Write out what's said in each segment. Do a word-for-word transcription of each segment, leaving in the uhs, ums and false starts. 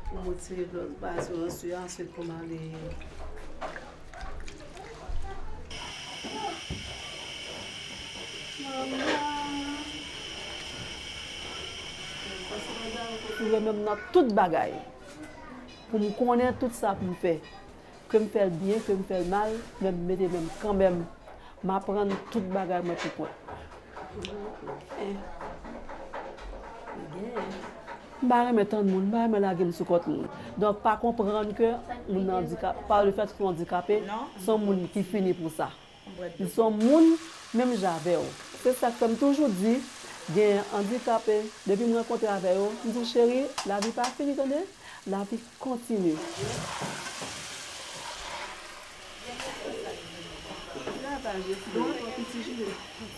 Pou mwen tire blòz baz yo answit, answit pou m ale. Mwen menm nan tout bagay. Pou m konnen tout sa pou m fè. Ke m fè l byen, ke m fè l mal, men m mete men m kanmenm. M aprann tout bagay mwen pou kont. M pa renmen tann moun, m pa renmen lage m sou kont moun. Donk, pa konprann ke moun nan andika-, pa lefètke w andikape, se yon moun ki fini pou sa. Li se yon moun, menm jan avè w. Se sa k fè m toujou di, gen andikape, depi m rankontre avè yo, m di, cheri, lavi pa fini, tande? Lavi kontinye.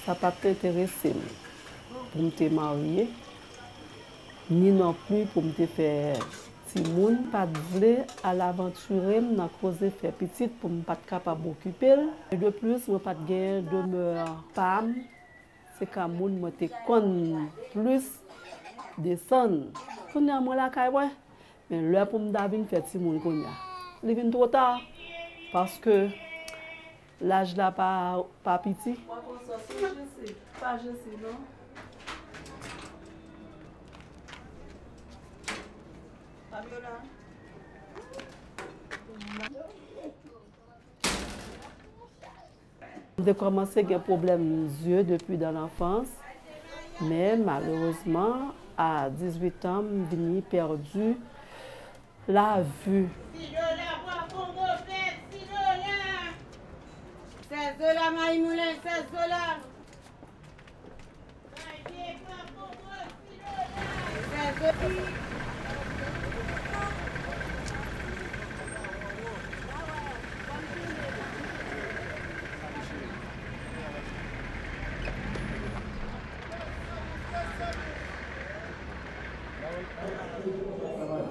Sa pa t enterese m pou m te marye, ni non pli pou m te fè timoun. Pa t vle al avantire m nan koze fè pitit pou m pa t kapab okipe l. E de plis, mwen pa t gen demè pa m. Se ka moun mwen te konn plis desann. Kounye a mwen lakay mwen. Men lè pou m ta vin fè timoun kounye a, li vin twò ta. Paske laj la pa, pa piti. Pa janse, pa janse non. Fabiola. M te kòmanse gen pwoblèm zye depi dan lanfans, men malerezman, a dizuit an, m vini pèdi la vi. Sèz dola, mayi moulen, sèz dola.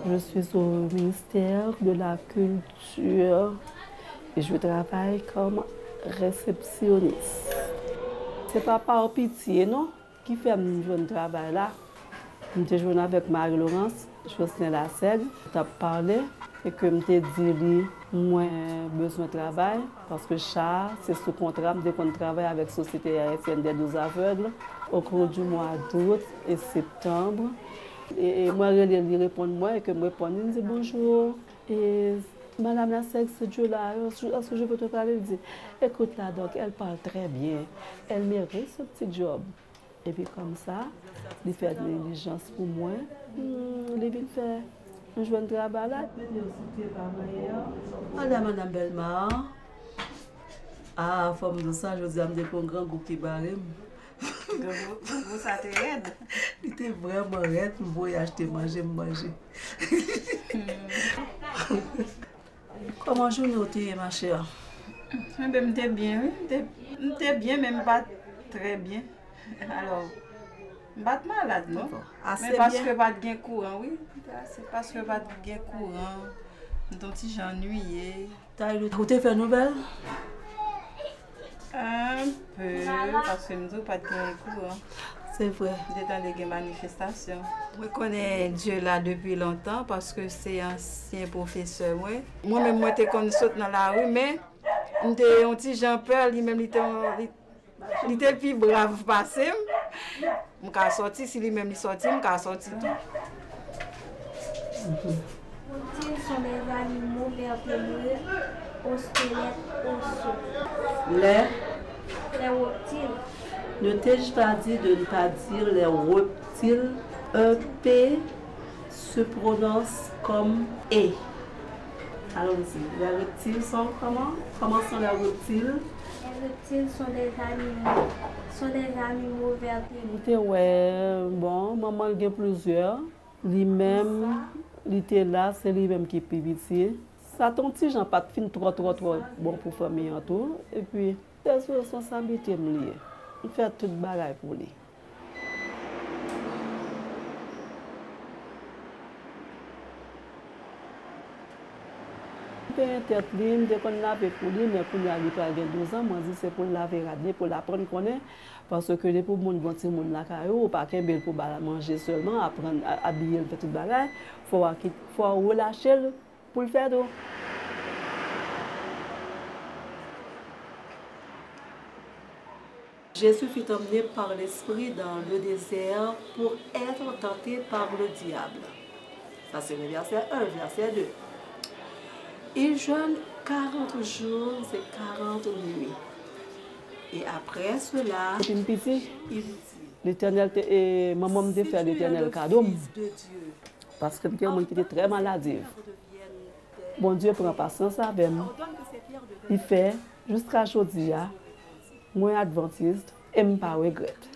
Je suis au ministère de la Culture et je travaille comme réceptionniste. Se pa pa pitye non ki fè m jwenn travay la. M te jwenn avèk Marie Laurence, Jocelyn Lasègue, t ap pale, e ke m te di li mwen bezwen travay, paske cha a, se sou kontra, m te konn travay avèk Société Haïtienne des Doux Aveugles, au cours du mois d'août et septembre. E, e mwen rele l, li reponn mwen, e ke m reponn li, m di, bonjou, e, Madame Lasègue, se Djoula, est-ce que je peux te parler? Li di, écoute-la donc, elle parle très bien, elle mérite ce petit job. Epi kòmsa, li fè dilijans pou mwen, hmm, li vin fè m jwenn travay la. Ala madanm Bèlma. Ah, fò m di w sa, jodi a m te pran yon grangou ki bare m. Grangou, grangou sa te rèd. Li te vrèman rèd, m voye achte manje, m manje. Kòman jounen w te ye, ma chère? Enben, m te byen, wi. M te, m te byen, men m pa t trè byen. Alò, m pa t malad, non. Men paske pa t gen kouran, wi. Se paske pa t gen kouran. M t on ti jan annuiye. Ou te fè nouvèl? Enpe, paske m di w pa t gen kouran. Se vre. M te tande gen manifestasyon. Mwen konnen Djoula depi lontan paske se ansyen pwofesè mwen. Mwen menm, mwen te konn sot nan lari, men m te yon ti jan pè, li menm li te, li, li te pi brav pase m. M ka sòti, si li menm li sòti, m ka sòti tou. Reptiles sont des animaux vertébrés aux squelettes osseux. Les. Les reptiles. Ne t'ai-je pas dit de ne pas dire les reptiles? Un P se prononce comme E. Allons-y. Les reptiles sont comment? Comment sont les reptiles? Les reptiles sont des animaux, sont des animaux vertébrés. M te wè, bon, manman l gen plizyè. Li menm, li te la, se li menm ki pi piti. Sa t on ti jan pa t fin twò, twò, twò bon pou fanmi an tou. Epi, se sou responsablite m li ye. M fè tout bagay pou li. Penyen tèt li, m te konn lave pou li, men kounye a li pral gen douz an, mwen di se pou l lave rad li, pou l aprann konnen, paske depi w moun gen yon timoun lakay ou, ou pa kenbe l pou ba l manje sèlman, aprann a- abiye l, fè tout bagay, fò w a kit- fò w relache l pou l fè tou. Jésus fut emmené par l'Esprit dans le désert pour être tenté par le diable. Ça, c'est le verset un, verset deux. Il jeûne quarante jours et quarante nuits. Et après cela, Depi m piti, il dit, Letènèl te, e, manman m te fè Letènèl kado m. Paske m te yon moun ki te trè maladiv. Bondye pran pasyans avè m. Li fè, jiska jodi a, mwen advantis e m pa regrèt.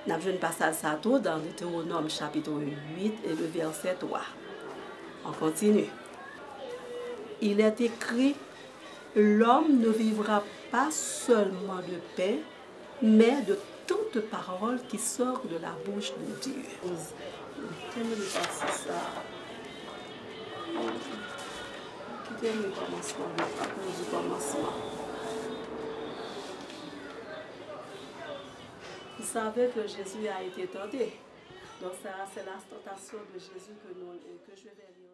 N ap jwenn pasaj sa tou dans Deutéronome chapitre huit et le verset trois. On continue. Il est écrit, l'homme ne vivra pas seulement de pain, mais de toute parole qui sort de la bouche de Dieu. Kite m li pati sa. Kite m li kòmansman, apre di kòmansman. Vous savez que Jésus a été tenté. Donc, ça, c'est la tentation de Jésus que nous, que je vais lire.